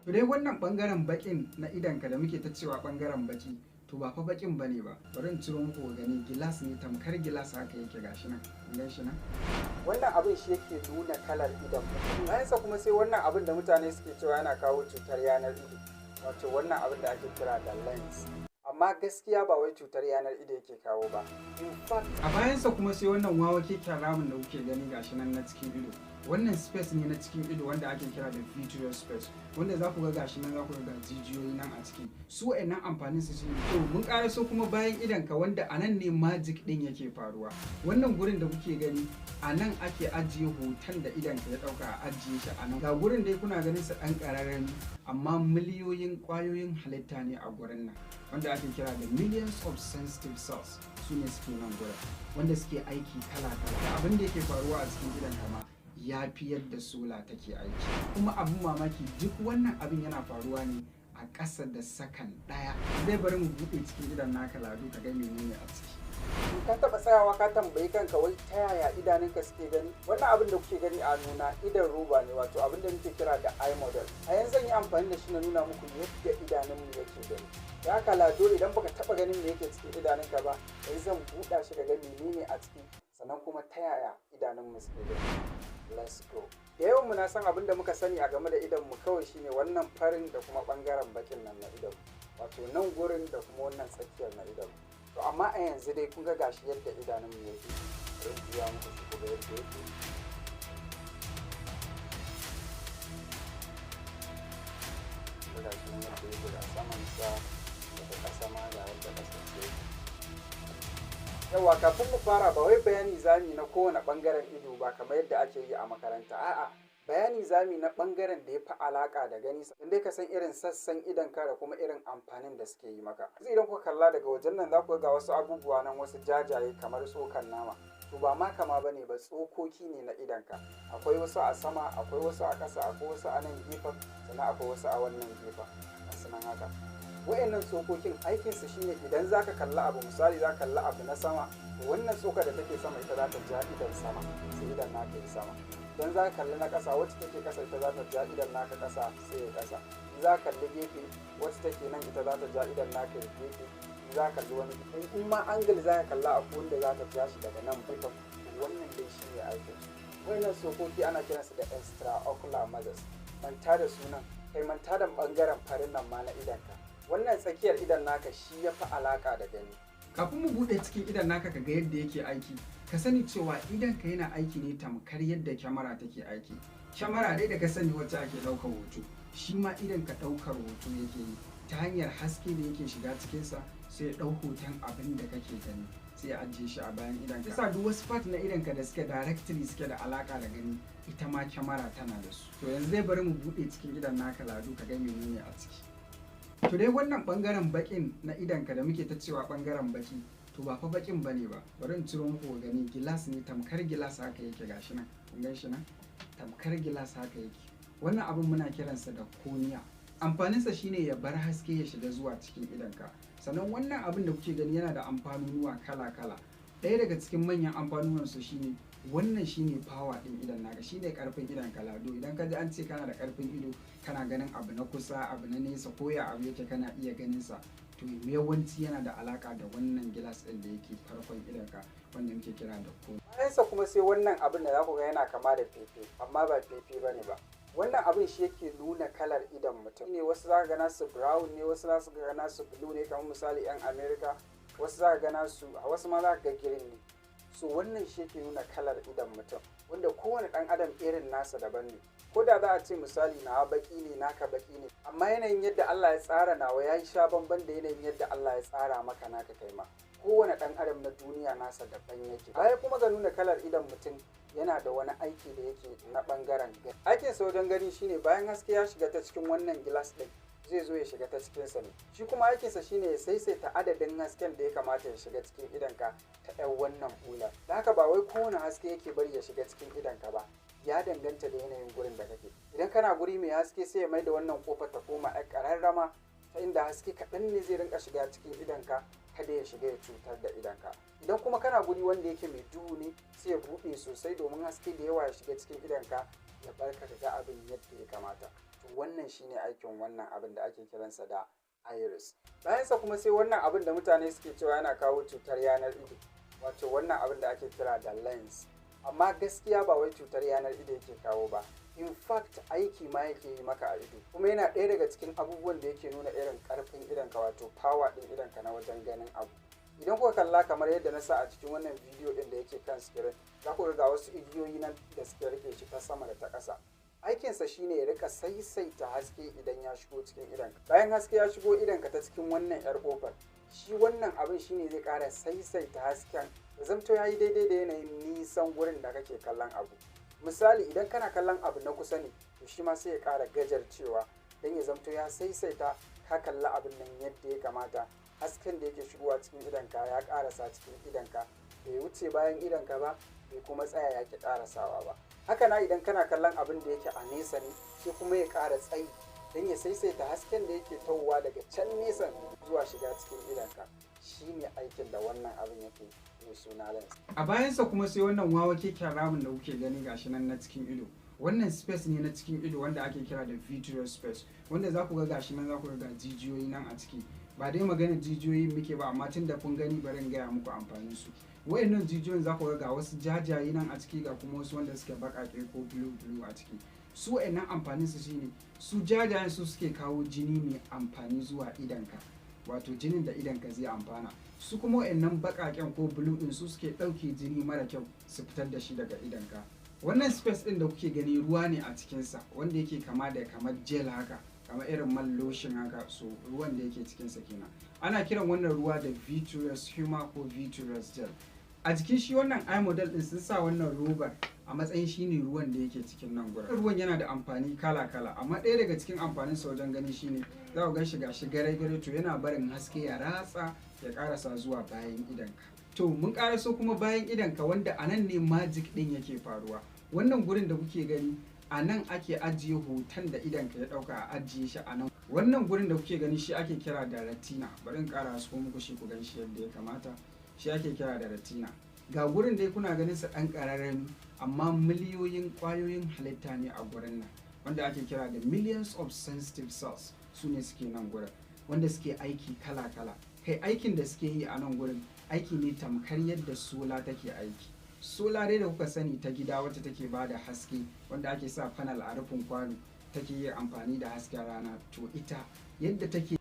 To dai wannan bangaren bakin na idanka da muke ta cewa bangaren baki, to ba fa bakin bane ba. Bari in ciro muku gani, gilas ne, tamkar gilas haka yake, gashi nan. Kun gan shi nan? Wannan abin shi yake nuna kalar idon mutum. Bayansa kuma sai wannan abin da mutane suke cewa yana kawo cutar yanar ido, wato wannan abin da ake kira da lens. Amma gaskiya ba wai cutar yanar ido yake kawo ba. In fact, A bayansa kuma sai wannan wawa keken ramin da kuke gani, gashi nan na cikin ido. Wannan space ne na cikin ido wanda ake kira da vitreous space, wanda za ku ga gashi nan, za ku ga jijiyoyi nan a ciki. Su wa'annan amfanin su shine, to mun karaso kuma bayan idon ka, wanda a nan ne magic din yake faruwa. Wannan gurin da kuke gani, a nan ake ajiye hoton da idon ka ya dauka, a ajiye shi a nan. Ga gurin dai kuna ganin sa dan kararrami, amma miliyoyin kwayoyin halitta ne a gurin nan, wanda ake kira da millions of sensitive cells, su ne suke nan gurin, wanda suke aiki kala-kala. Abin da yake faruwa a cikin idon kama ya fi yadda sola take aiki. Kuma abin mamaki, duk wannan abin yana faruwa ne a ƙasa da sakan ɗaya. Zai bari mu buɗe cikin idon naka, Lado, ka ga menene a ciki. In ka taɓa tsayawa ka tambayi kanka wai ta yaya idanunka suke gani? Wannan abin da kuke gani a nuna idon roba ne, wato abin da muke kira da eye model. A yanzu zan yi amfani da shi na nuna muku yadda idanunmu yake gani. Ya ka Lado, idan baka taɓa ganin me yake cikin idanunka ba, yanzu zan buɗa shi ka ga menene a ciki, sannan kuma ta yaya idanunmu suke gani. Let's go. Da yawan mu na san abin da muka sani a game da idonmu kawai shine wannan farin da kuma bangaren bakin nan na idon, wato nan gurin da kuma wannan tsakiyar na idon. To amma a yanzu dai kun ga gashi yadda idanunmu yake. Bari in juya muku shi ku ga yadda yake. Ga gashi nan yadda yake, ga saman sa daga ƙasa ma, ga yadda ƙasar sa yake. Yawa, kafin mu fara, ba wai bayani zami na kowane ɓangaren ido ba kamar yadda ake yi a makaranta. A'a, bayani zami na ɓangaren da ya fi alaƙa da gani, in dai ka san irin sassan idon ka da kuma irin amfanin da suke yi maka. Yanzu idan kuka kalla daga wajen nan, za ku ga wasu abubuwa nan, wasu jajaye kamar tsokan nama. To ba ma kama bane ba, tsokoki ne na idonka. Akwai wasu a sama, akwai wasu a ƙasa, akwai wasu a nan gefen, sannan akwai wasu a wannan gefen, gasu nan haka. Wa'annan tsokokin aikinsu shine idan zaka kalli abu, misali zaka kalli abu na sama, to wannan tsokar da take sama ita za ta ja idon sama, sai idon naka yi sama. Idan zaka kalli na ƙasa, wacce take ƙasa ita za ta ja idon naka ƙasa, sai ya ƙasa. In za ka kalli gefe, wacce take nan ita za ta ja idon naka ya gefe. In za ka kalli wani, in ma angle za ka kalla, akwai wanda za ta ja shi daga nan gefen. Wannan dai shine aikin su. Wa'annan tsokoki ana kiransu da extraocular muscles. Manta da sunan kai, manta da bangaren farin nan ma na idonka. Wannan tsakiyar idon naka shi ya fi alaka da gani. Kafin mu buɗe cikin idon naka ka ga yadda yake aiki, ka sani cewa idonka yana aiki ne tamkar yadda kyamara take aiki. Kyamara dai da ka sani wacce ake ɗaukar hoto, shi ma idon ka ɗaukar hoto yake yi ta hanyar haske da yake shiga cikinsa, sai ya ɗau hoton abin da kake gani, sai ya ajiye shi a bayan idonka. Yasa duk wasu part na idonka da suke directly suke da alaka da gani, ita ma kyamara tana da su. To yanzu dai bari mu buɗe cikin idon naka, Lado, ka ga menene a ciki. To dai wannan bangaren bakin na idonka da muke ta cewa bangaren baki, to ba fa bakin bane ba. Bari in ciro muku gani, gilas ne, tamkar gilas haka yake, gashi nan. Kun gan shi nan? Tamkar gilas haka yake. Wannan abin muna kiransa da cornea. Amfaninsa shine ya bar haske ya shiga zuwa cikin idonka. Sannan wannan abin da kuke gani yana da amfanunuwa kala-kala. Ɗaya daga cikin manyan amfanuwansa shine wannan, shine power din idon naka, shine karfin idon ka, Lado. Idan ka ji an ce kana da karfin ido, kana ganin abu na kusa, abu na nesa, ko ya abu yake kana iya ganin sa, to yawanci yana da alaka da wannan gilas din da yake farkon idon ka, wanda muke kira da cornea. Bayansa kuma sai wannan abin da za ku ga yana kama da fefe, amma ba fefe bane ba. Wannan abin shi yake nuna kalar idon mutum ne. Wasu za ka ga nasu brown ne, wasu za su ga nasu blue ne, kamar misali yan America. Wasu za ka ga nasu, wasu ma za ka ga green ne. So wannan shi yake nuna kalar idon mutum, wanda kowane ɗan adam irin nasa daban ne. Ko da za a ce misali nawa baki ne, naka baki ne, amma yanayin yadda Allah ya tsara nawa ya yi sha bamban da yanayin yadda Allah ya tsara maka naka kai ma. Kowane ɗan adam na duniya nasa daban yake. Baya kuma ga nuna kalar idon mutum, yana da wani aiki da yake na ɓangaren gani. Aikin sa wajen gani shine bayan haske ya shiga ta cikin wannan gilas ɗin, zai zo ya shiga ta cikinsa ne. Shi kuma aikinsa shine ya saisaita adadin hasken da ya kamata ya shiga cikin idonka ta ɗan wannan bular. Da haka ba wai kowane haske yake bari ya shiga cikin idonka ba, ya danganta da yanayin gurin da kake. Idan kana guri mai haske, sai ya mai da wannan kofar ta koma ɗan ƙararrama, ta inda haske kaɗan ne zai rinka shiga cikin idonka, kada ya shiga ya cutar da idonka. Idan kuma kana guri wanda yake mai duhu ne, sai ya buɗe sosai domin haske da yawa ya shiga cikin idonka, ya barka ka ga abin yadda ya kamata. To Wannan shine aikin wannan abin da ake kiransa da iris. Bayansa kuma sai wannan abin da mutane suke cewa yana kawo cutar yanar ido, wato wannan abin da ake kira da lens. Amma gaskiya ba wai cutar yanar ido yake kawo ba, in fact aiki ma yake yi maka a ido, kuma yana ɗaya daga cikin abubuwan da yake nuna irin ƙarfin idonka, wato power ɗin idonka na wajen ganin abu. Idan kuka kalla kamar yadda na sa a cikin wannan bidiyo ɗin da yake kan screen, za ku ga wasu igiyoyi nan da suke rike shi ta sama da ta ƙasa. Aikinsa shine ya rika saisaita haske idan ya shigo cikin idonka. Bayan haske ya shigo idonka ta cikin wannan yar kofar, shi wannan abin shine zai ƙara saisaita hasken ya zamto ya yi daidai da yanayin nisan gurin da kake kallon abu. Misali, idan kana kallon abu na kusa ne, to shi ma sai ya ƙara gajarcewa don ya zamto ya saisaita ka kalla abin nan yadda ya kamata. Hasken da yake shigowa cikin idonka ya ƙarasa cikin idonka, bai wuce bayan idonka ba, bai kuma tsaya ya ƙi ƙarasawa ba. Haka na idan kana kallon abin da yake a nesa ne, sai kuma ya ƙara tsayi don ya saisaita hasken da yake tahowa daga can nesan zuwa shiga cikin idonka. Shine aikin da wannan abin yake mai suna lens. A bayansa kuma sai wannan wawa keken ramin da kuke gani gashi nan na cikin ido. Wannan space ne na cikin ido wanda ake kira da vitreous space, wanda za ku ga gashi nan, za ku ga jijiyoyi nan a ciki. Ba dai magana jijiyoyi muke ba, amma tun da kun gani bari in gaya muku amfanin su. Wayannan jijiyoyin za ku ga wasu jajaye nan a ciki, ga kuma wasu wanda suke baƙaƙe ko blue blue a ciki. Su wayannan amfanin su shine, su jajayen su suke kawo jini mai amfani zuwa idonka, wato jinin da idonka zai amfana. Su kuma wayannan baƙaƙen ko blue din su suke ɗauke jini mara kyau su fitar da shi daga idonka. Wannan space din da kuke gani ruwa ne a cikinsa, wanda yake kama da kamar gel haka, kamar irin man lotion haka. So ruwan da yake cikinsa kenan. Ana kiran wannan ruwa da vitreous humor ko vitreous gel. A jikin shi wannan eye model din sun sa wannan robar a matsayin shine ruwan da yake cikin nan gurin. Ruwan yana da amfani kala kala, amma ɗaya daga cikin amfanin sa wajen gani shine za ku gan shi gashi gare gare, to yana barin haske ya ratsa ya karasa zuwa bayan idonka. To mun karaso kuma bayan idonka, wanda a nan ne magic din yake faruwa. Wannan gurin da kuke gani, a nan ake ajiye hoton da idonka ya dauka, a ajiye shi a nan. Wannan gurin da kuke gani shi ake kira da retina. Bari in kara hasko muku shi ku gan shi yadda ya kamata. Shi ake kira da retina. Ga gurin dai kuna ganin sa dan kararrami, amma miliyoyin kwayoyin halitta ne a gurin nan, wanda ake kira da millions of sensitive cells. Su ne suke nan gurin, wanda suke aiki kala-kala. Kai, aikin da suke yi a nan gurin aiki ne tamkar yadda solar take aiki. Solar dai da kuka sani ta gida, wacce take ba da haske, wanda ake sa panel a rufin kwano, take yin amfani da hasken rana, to ita yadda take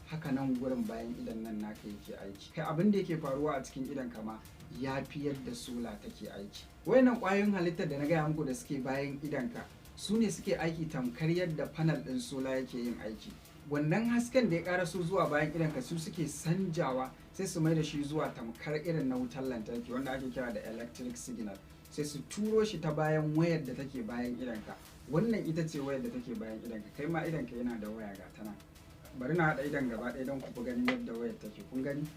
haka nan gurin bayan idan nan naka yake aiki. Kai, abin da yake faruwa a cikin idon kama ya fi yadda solar take aiki. Wayannan ƙwayoyin halittar da na gaya muku da suke bayan idonka su ne suke aiki tamkar yadda panel ɗin solar yake yin aiki. Wannan hasken da ya karaso zuwa bayan idonka su suke sanjawa, sai su mai da shi zuwa tamkar irin na wutar lantarki, wanda ake kira da electric signal, sai su turo shi ta bayan wayar da take bayan idonka. Wannan ita ce wayar da take bayan idonka. Kai ma idonka yana da waya, ga ta nan. Bari na haɗa idon gaba ɗaya don ku fi ganin yadda wayar take. Kun gani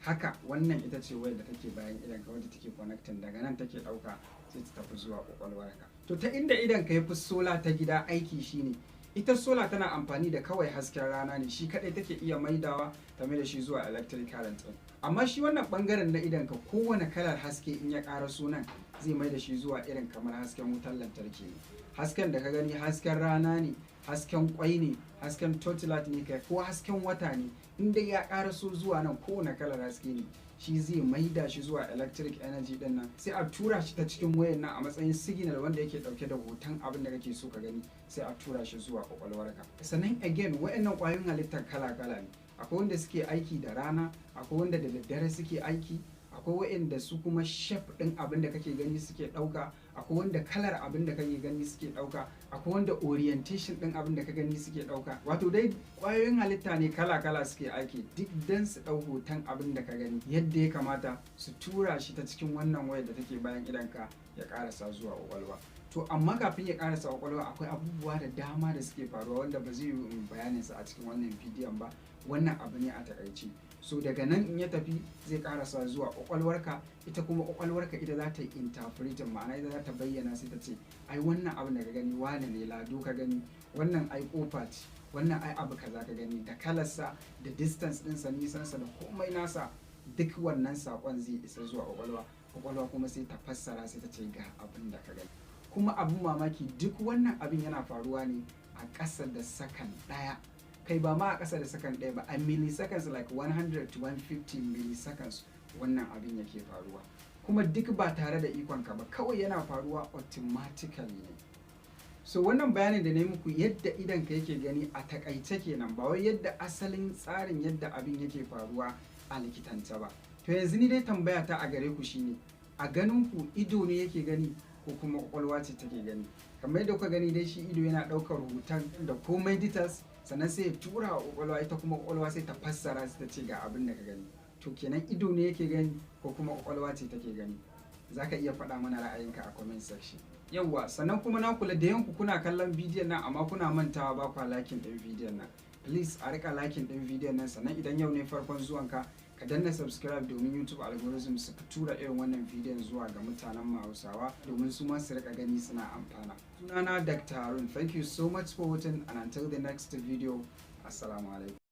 haka? Wannan ita ce wayar da take bayan idonka, wadda take connecting daga nan, take ɗauka sai ta tafi zuwa kwakwalwarka. To ta inda idonka ya fi solar ta gida aiki shine, ita solar tana amfani da kawai hasken rana ne, shi kadai take iya maidawa ta mai da shi zuwa electric current din. Amma shi wannan bangaren na idonka, kowane kalar haske in ya ƙara sunan zai mai da shi zuwa irin kamar hasken wutar lantarki ne. Hasken da ka gani, hasken rana ne, hasken kwai ne, hasken torchlight ne, kai ko hasken wata ne, inda ya ƙaraso zuwa nan, kowane kalar haske ne, shi zai maida shi zuwa electric energy din nan, sai a tura shi ta cikin wayan nan a matsayin signal wanda yake dauke da hoton abin da kake so ka gani, sai a tura shi zuwa kwakwalwarka. Sannan again, wayannan kwayoyin halittar kala kala ne. Akwai wanda suke aiki da rana, akwai wanda da daddare suke aiki, akwai wayanda su kuma shape din abin da kake gani suke dauka, akwai wanda kalar abin da kake gani suke dauka, akwai wanda orientation din abin da ka gani suke dauka. Wato dai kwayoyin halitta ne kala kala suke aiki, duk dan su dau hoton abin da ka gani yadda ya kamata, su tura shi ta cikin wannan wayar da take bayan idonka ya karasa zuwa kwakwalwa. To amma kafin ya karasa kwakwalwa, akwai abubuwa da dama da suke faruwa wanda ba zai yi bayanin sa a cikin wannan bidiyon ba. Wannan abu ne a takaice. So daga nan in ya tafi zai karasa zuwa kwakwalwarka. Ita kuma kwakwalwarka ita za ta yi interpreting, ma'ana ita za ta bayyana, sai ta ce ai wannan abu da ka gani wane ne, lado ka gani, wannan ai kofa ce, wannan ai abu kaza ka gani, da kalarsa da distance ɗinsa, nisansa da komai nasa. Duk wannan saƙon zai isa zuwa kwakwalwa. Kwakwalwa kuma sai ta fassara, sai ta ce ga abin da ka gani. Kuma abin mamaki, duk wannan abin yana faruwa ne a ƙasa da sakan 1. Kai, ba ma a ƙasa da sakan 1 ba, a milliseconds, like 100 to 150 milliseconds wannan abin yake faruwa, kuma duk ba tare da ikonka ba, kawai yana faruwa automatically ne. So wannan bayanin da na yi muku yadda idan ka yake gani a takaice kenan, ba wai yadda asalin tsarin yadda abin yake faruwa a likitance ba. To yanzu ni dai tambaya ta a gare ku shine, a ganin ku ido ne yake gani ko kuma kwakwalwa ce take gani? Kamar yadda kuka gani dai, shi ido yana ɗaukar hoton da komai details, sannan sai ya tura wa kwakwalwa, ita kuma kwakwalwa sai ta fassara, sai ta ce ga abin da ka gani. To kenan ido ne yake gani ko kuma kwakwalwa ce take gani? Za ka iya faɗa mana ra'ayinka a comment section. Yawwa, sannan kuma na kula da yanku kuna kallon bidiyon nan amma kuna mantawa ba kwa liking ɗin bidiyon nan. Please a rika liking ɗin bidiyon nan. Sannan idan yau ne farkon zuwanka, ka danna subscribe domin YouTube algorithm su tura irin wannan bidiyon zuwa ga mutanen Hausawa domin su ma su rika gani suna amfana. Sunana Dr. Harun. Thank you so much for watching and until the next video, assalamu alaikum.